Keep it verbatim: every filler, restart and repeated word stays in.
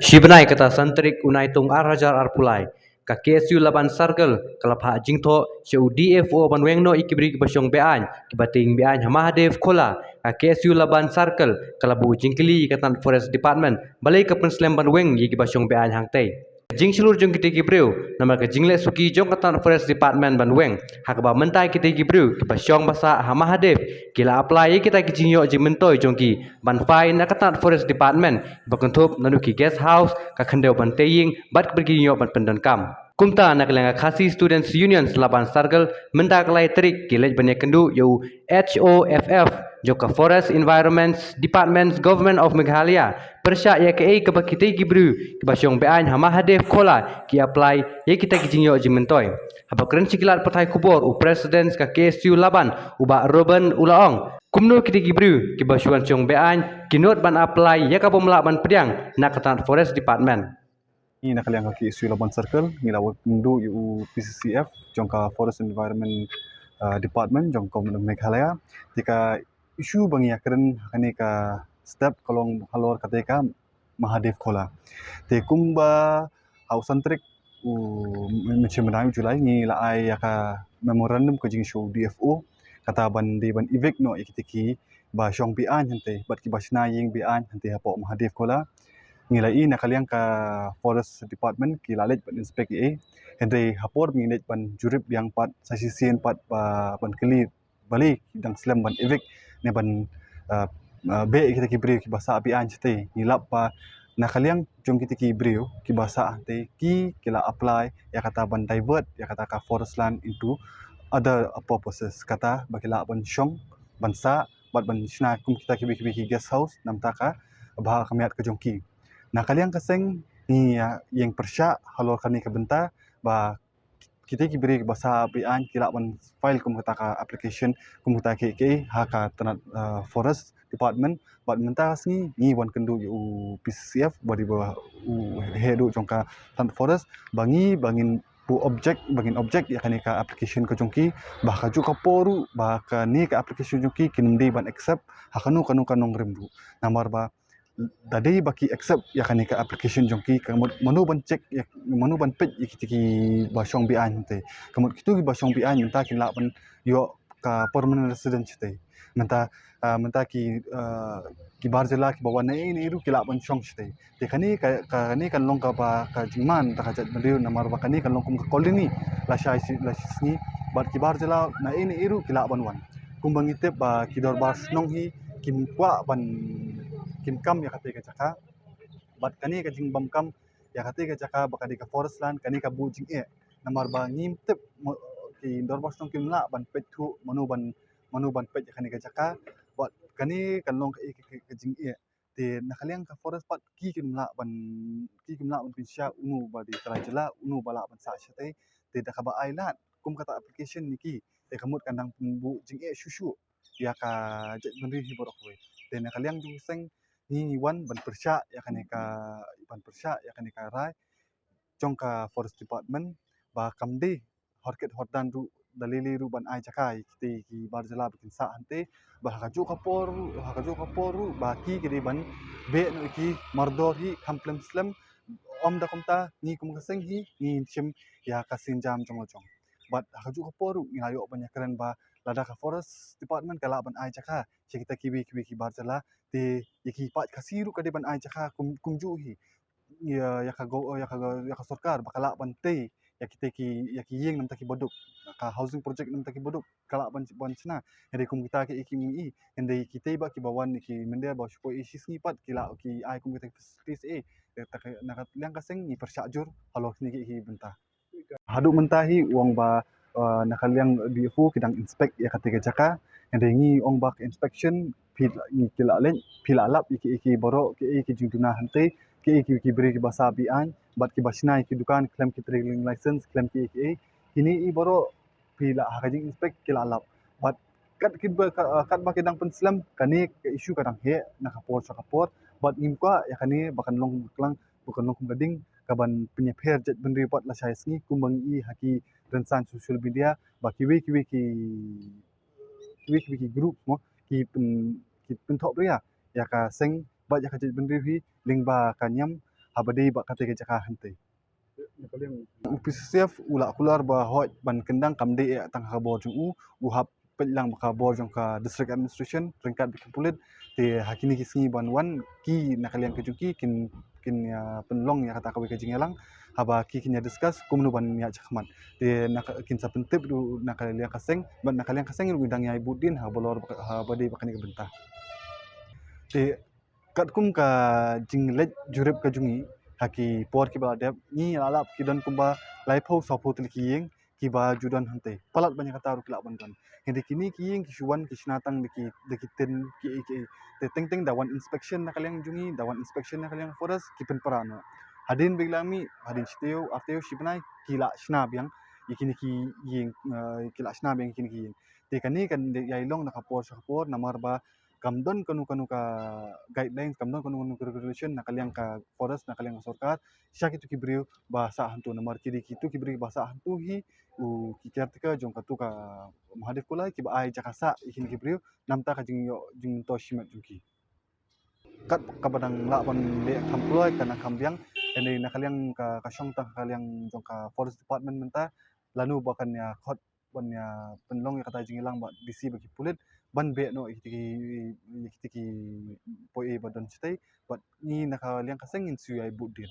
Shi bnai kata san tarik u Naitung ar hajar arphew lai, ka K S U Laban Circle ka la phah jingthoh sha u D F O ban weng noh ïa ki briew kiba shong be-aiñ, kiba tieng be-aiñ ha Mahadev Khola. Ka K S U Laban Circle ka la buh jingkylli ïa ka tnat Forest Department balei ka pynslem ban weng ïa kiba shong be-aiñ hangtei. Jingshlur jong kitei ki briew namar ka jingleh suki jong ka tnat Forest Department ban weng, ha kaba mynta kitei ki briew kiba shong ba sah ha Mahadev ki la apply ïa kita ki jingïoh jingmyntoi jong ki ban phai na ka tnat Forest Department ba kynthup naduh ki guest house, ka khyndew ban tei ïing bad kiba ki jingïoh ban pyndonkam. Kumta na ka liang ka Khasi Students Union Laban Circle mynta ka lai tarik ki leit ban ïakynduh ïa u H O F F jong ka Forest Environment Department, Government of Meghalaya, pyrshah ïa kaei kaba kitei ki briew kiba shong be-aiñ ha Mahadev Khola ki apply ïa kita ki jingïoh jingmyntoi. Haba kren sha ki lad pathai khubor u President ka K S U Laban u Bah Reuben u la ong, kumno kitei ki briew kiba shu wan shong be-aiñ ki nud ban apply ïa ka bym lah ban pdiang na ka tnat Forest Department. Ngi na ka liang ka K S U Laban Circle ngi la wan kynduh ïa u P C C F jong ka Forest Environment, uh, Department jong ka Government of Meghalaya. Te ka issue ba ngi ïakren ha kane ka step ka long halor katei ka Mahadev Khola. Te kumba ha u san tarik u, mynshem bnai u July ngi la ai ïa ka memorandum ka jong u D F O kata ban dei ban evict noh ïa kitei kiba shong be-aiñ hangtei bad kiba shna ïing be-aiñ hangtei hapoh Mahadev Khola. Ngi la ïohi na ka liang ka Forest Department ki la leit ban inspect ïa, hynrei ha por ba ngi leit ban jurip biang pat sa shisien pat ba ban kylli balei ki dang slem ban evict ne ban, uh, uh, beh ïa kitei ki briew kiba sah be-aiñ shatei. Ngi lap ba na ka liang jong kitei ki briew kiba sah hangtei ki, ki la apply ïa kata ban divert ïa kata ka forest land into other purposes, kata ba ki lah ban shong, ban sah bad ban shna kum kita kiwei kiwei ki guest house namar ka bha ka miat ka jong ki. Na ka liang ka seng ngi ïeng pyrshah halor kane ka bynta ba kitei ki briew kiba sah be-aiñ ki lah ban file kum kata ka application kum kata ka, ka ha ka tnat, uh, Forest Department. Bad mynta ka sngi ngi wan kynduh ïa u P C C F ba dei ba u heh duh jong ka tnat Forest ba ngi ba ngin pu object, ba ngin object ïa kane ka application ka jong ki ba ha kajuh ka por ruh ba kane ka application jong ki kin ym dei ban accept ha kano kano ka nongrim ruh. Namar ba da dei ba ki accept ïa kane ka application jong ki, ka mut mano ban check ïa, mano ban peit ïa kitei kiba shong be-aiñ hangtei. Ka mut kitei kiba shong be-aiñ mynta kin lah ban ïoh ka permanent resident shatei. Mynta, ah, mynta ki, ah, ki bar jylla kiba wan naei naei ruh ki lah ban shong shatei. Te kane ka, kane kan long kaba ka jingman da ka jaitbynriew namar ba kane kan long kum ka colony lashai shi, lashai sngi bad ki bar jylla naei naei ruh ki lah ban wan. Kumba ngi tip ba ki dorbar shnong hi kim kwah ban, kim kam ïa katei ka jaka. Bad kane ka jingbymkam ïa katei ka jaka ba ka dei ka forest land, kane ka buh jingeh. Namar ba ngim tip mo-, ki dorbar shnong kim lah ban peit thuh mano ban, mano ban peit ïa kane ka jaka. Bad kane kan long ka, ka, ka, ka jingeh. Te na ka liang ka forest pat ki kim lah ban, ki kim lah ban pynshai uno ba dei trai jylla, uno ba lah ban sah shatei. Te da kaba ai lad kum kata application ïa ki, te ka mut kan dang pynbuh jingeh shuh shuh ïa ka jaitbynriew hi baroh kawei. Te na ka liang jong ka seng ngi ngi wan ban pyrshah ïa kane ka, ban pyrshah ïa kane ka rai jong ka Forest Department ba kam dei hor kit hor dan ruh da lei lei ruh ban ai jaka ïa kitei ki bar jylla ba kin sah hangtei. Ba ha kajuh ka por ruh, ha kajuh ka por ruh ba ki ki dei ban beh noh ïa ki mardor hi kham slem slem. Ym da kumta ngi kum ka seng hi ngi shim ïa ka sienjam jong la jong. Bad ha kajuh ka por ruh ngi la ïoh ban ïakren ba lada ka Forest Department ka lah ban ai jaka sha kita kiwei kiwei ki bar jylla, te ïa ki paid Khasi ruh ka dei ban ai jaka kum, kumjuh hi. Ïa, ïa ka go-, ïa ka, ïa ka sorkar ba ka lah ban tei ïa kitei ki, ïa ki ïing namar ki baduk, ka housing project namar ki baduk ka lah ban, ban shna. Hynrei kum kita ki, ki, ki, hynrei kitei ba kiba wan ki mynder ba shu poi shi sngi pat ki lah ki ai kum kita ki facilities eh. Te na ka liang ka seng ngi pyrshah jur halor kine ki, ki bynta. Haduh mynta hi u ong ba, uh, na ka liang D F O ki dang inspect ïa katei ka jaka. Hynrei ngi ong ba ka inspection phi la, ngi ki la leit, phi la lap ïa ki, ïa ki baroh ki, ïa ki jingduna hangtei, ki, ïa ki, ki briew kiba sah be-aiñ bad kiba shna ïa ki dukan khlem ki trading license, khlem ki, ïa ki, ïa kine ïa baroh phi la ha ka jing inspect ki la lap. Bad kat kiba ka, uh, katba ki dang pynslem kane ka issue ka dang heh na ka por sha ka por. Bad ngim kwah ïa kane ba kan long klang, ba kan long kum ka ding kaban pynïapher jaitbynriew pat lashai sngi kumba ngi i ha ki rynsan social media ba kiwei kiwei ki, kiwei kiwei ki group mo ki pyn, ki pynthoh briew ïa ka seng bad ïa ka jaitbynriew hi lyngba ka niam haba dei bad kata ka jaka hynrei. U P C C F u la kular ba hoi ban kyndang kam dei tang ha ka bor jong u, u hap peit lang bad ka bor jong ka District Administration ryngkat bad ki pulit. Te ha kine ki sngi ban wan ki na ka liang ka jong ki kin kin ïa pynlong ïa kata kawei ka jingïalang haba ki kin ïa discuss kumno ban ïa shakmat. Te na ka kin sa pyntip ruh na ka liang ka seng bad na ka liang ka seng ruh dang ïa bud dien haba lor haba dei bad kane ka bynta. Te katkum ka jingleit jurip ka jong ngi ha ki por kiba la dep ngi la lap ki don kumba laiphew sawphew tylli ki ïing kiba ju don hangtei. Palat ban ïa kata ruh ki lah ban don. Hynrei kine ki ïing ki shu wan ki shna tang da ki da ki tin ki ki te teng teng da wan inspection na ka liang jong ngi da wan inspection na ka liang forest ki pynpra noh. Hadien ba ki la mih hadien shi taïew ar taïew shi bnai ki la shna biang ïa kine ki ïing, eh, ki la shna biang ïa kine ki ïing. Te kane kan ïai long na ka por sha ka por namar ba kam don kano kano ka guidelines, kam don kano kano ka regulation na ka liang ka forest, na ka liang ka sorkar sha kitu ki briew ba sah hangtu, namar ki dei kitu ki briew ba sah hangtu hi u ki caretaker jong katu ka Mahadev Kulai kiba ai jaka sah ïa kine ki briew namar ka jingïoh jingmyntoi shimet jong ki. Kat kaba dang lah ban leh kham kloi ka nang kham biang, hynrei na ka liang ka, ka shong tang ka liang jong ka Forest Department mynta lano ba kan ïa khot ban ïa pynlong ïa kata jingïalang bad D C bad ki pulit ban beh noh ïa kita ki, ïa kita ki poi ba don shatei bad ngi na ka liang ka seng ngin shu ïa bud dien.